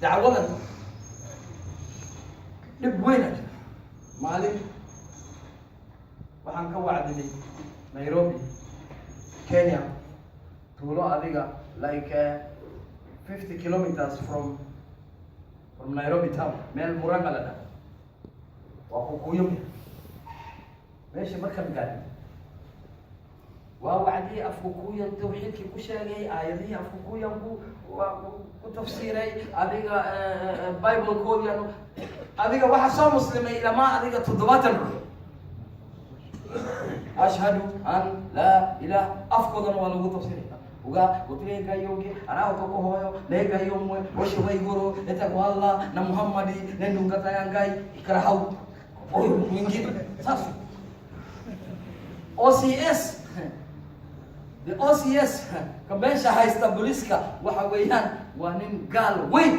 Dacwadan dhib weyna jira. Maalin waxaan ka wacdinay Nairobi, Kenya, tuulo adiga like 50 kilometers from Nairobi town, meel Muranga la dhaho, waa Kukuyo. Meesha markaan gaadhay, waa wacdii af Kukuyan, tawxiidkii ku sheegay, aayadihii af Kukuyan ku waa ku tafsiiray, adiga Bible-koodian. Adiga waxaa soo muslimay ilamaa adiga 70 ruux. Ashhadu an laa ilaah, afkoodana waa lagu tafsiray. Uga gutire Ngai ũngĩ arahota kũhoyo nĩ Ngai ũmwe ũcio wa igũrũ etagwo Allah na Muhammadi nĩ ndungata ya Ngai. Ikara hau, huyu mwingine sasa. OCS, the OCS ka meesha haysta booliska, waxa weeyaan waa nin gaal weyn.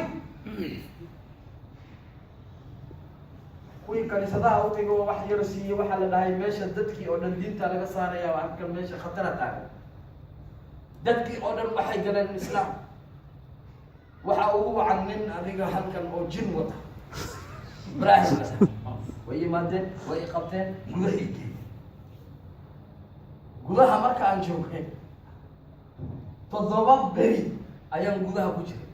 Kuwii kaniisadaha u tegay oo wax yar siiyey, waxaa la dhahay meesha dadkii oo dhan diinta laga saaraya. Waa halkan meesha khatara taagan. Dadkii oo dhan waxay galeen Islaam. Waxa ugu wacan nin adiga halkan oo jin wata, Ibrahim la dhahay. Way yimaadeen, way i qabteen, gudaha i geeyeen. Gudaha marka aan joogay, 7 beri ayaan gudaha ku jiray.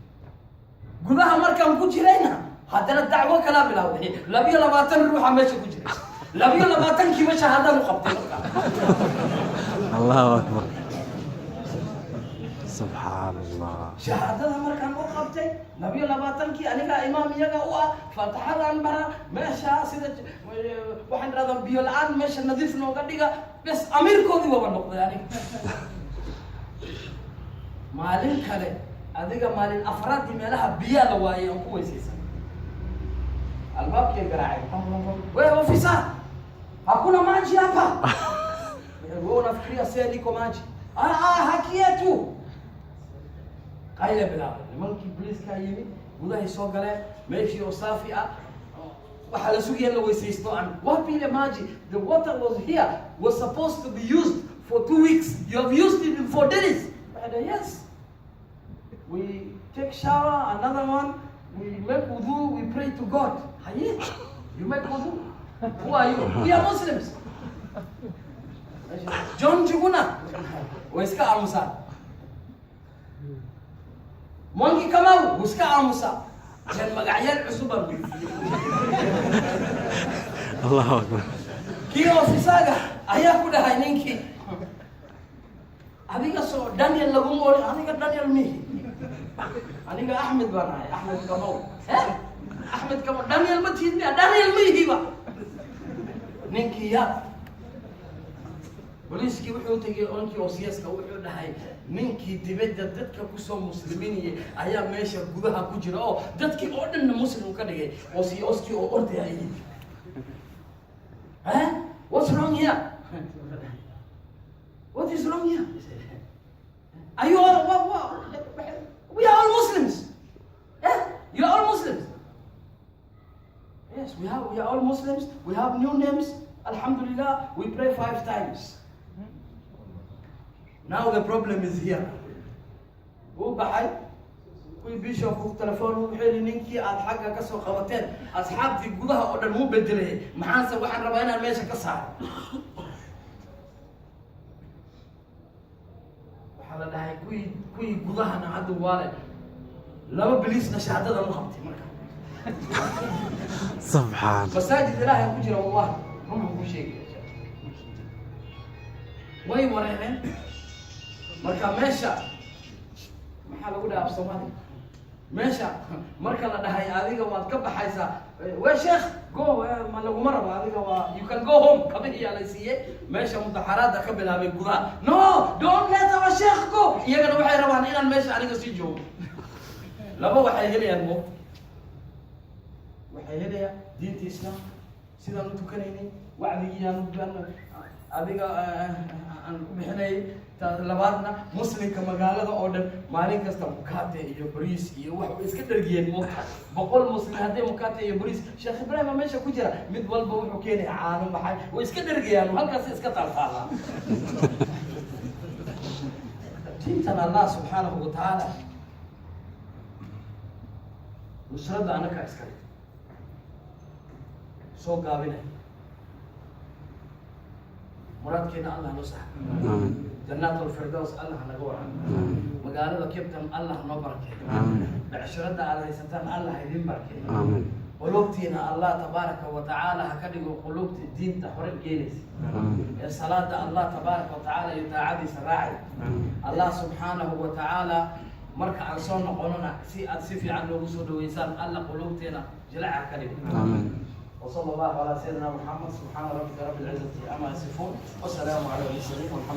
Gudaha markaan ku jirayna, haddana dacwo kalaa bilaawday. 22 ruuxa meesha ku jiray, 22-kiiba shahaadaan u qabtay marka. Allahu akbar, subxaan Allah. Shahaadada markaan u qabtay 22-kii, anigaa imaam iyaga u ah, faatixadaan bara meesha, sida waxaan idhahdaa biyo la-aan meesha nadiif nooga dhiga. Bes, amiirkoodii waaba noqday aniga. Maalin kale, adiga maalin afraadii, meelaha biyaa la waayay aan ku weysaysan, albaabkay garaacay. "We officer, hakuna maji hapa." "Wewe unafikiria sasa iko maji?" "Ah, ah, haki yetu." Qayla bilaabay. Nimankii booliiska yimi, gudahay soo galeen, meeshii oo saafi ah waxaa la sugaya in la weysaysto. Aan wapi ile maji? "The water was here, was supposed to be used for 2 weeks. You have used it in 4 days." Waxay dhahay, "Yes, we take shower, another one, we make wudu, we pray to God." "Haye, you make wudu? Who are you?" "We are Muslims." John Juguna way iska aamusaan. Mwangi Kamau wuu iska aamusaa. Jan magacyaal cusub baan weydiiyey. Allahu akbar. Kii ofisaga ayaa ku dhahay ninkii, "Adiga soo Daniel laguma oran?" "Aniga Daniel mihi, aniga Axmed baan ahay, Axmed Kamow." "Eh, Axmed Kamow, Daniel ma tihid miya?" "Daniel ma ihiba." Ninkii yaab. Booliiskii wuxuu tegay onkii OCS-ka, wuxuu dhahay, "Ninkii dibadda dadka kusoo muslimiinayay ayaa meesha gudaha ku jira oo dadkii oo dhanna muslim ka dhigay." OCS-kii oo ordaya yimid. "Eh, what's wrong here? What is wrong here? Are you all what, what? We are all Muslims. Yeah, you are all Muslims." "Yes, we are all Muslims. We have new names. Alhamdulillah, we pray five times." Now the problem is here. Wuu baxay kuwii bishopku, telefoon wuxuu yidhi, "Ninkii aad xagga ka soo qabateen asxaabtii gudaha oo dhan wuu bedelay. Maxaanse waxaan rabaa inaan meesha ka saaro." Waxaa la dhahay kuwii gudahana hadda waale laba biliisna shahaadadan u qabtay marka. Subxaan. Masaajid Ilaahay ku jira, wallahi runbuu ku sheegaya. Way wareereen. Marka meesha maxaa lagu dhaha af Soomaali? Meesha marka la dhahay, "Adiga waad ka baxaysaa, we sheekh, go, ma laguma rabo, adiga waa you can go home," kabihiyaa la siiyey. Meesha mudaxaraada ka bilaabay gudaha. "No, don't let our sheekh go." Iyagana waxay rabaan inaan meesha aniga sii joogo. Laba waxay helayaan, mo waxay helayaan diinta Islaamka sidaan u tukanaynay, wacdigii aan adiga aan ku bixinayay. Ta labaadna, muslimka magaalada oo dhan maalin kasta mukate iyo bariis iyo wax way iska dhargiyeen moogta. 100 muslim hadday mukate iyo bariis, Sheekh Ibraahim baa meesha ku jira, mid walba wuxuu keenaya caano, maxay, way iska dhargayaan, halkaas iska taaltaalaa. Diintan Allah subxaanahu wa tacaala. Nusradda annakaa iskale. Soo gaabinay, muraadkeena Allah noo sax. Aamin. Jannaat alfirdaws Allah naga waran. Aamin. Magaalada Cape Town Allah noo barakeeyo. Aamin. Becsharada aad haysataan Allah idin barakeeyo. Aamin. Qulubtiina Allah tabaaraka wa tacaala ha ka dhigo qulubta diinta hore geenaysa Aamin. ee salaada Allah tabaaraka wa tacaala iyo taacadiisa raacay. Allah subxaanahu wa tacaala marka aan soo noqonona si aad si fiican noogu soo dhaweysaan, Allah qulubteena jilaca ha ka dhigo. Aamin. وصلى الله على سيدنا محمد. سبحان ربك رب العزة عما يصفون وسلام على المرسلين والحمد.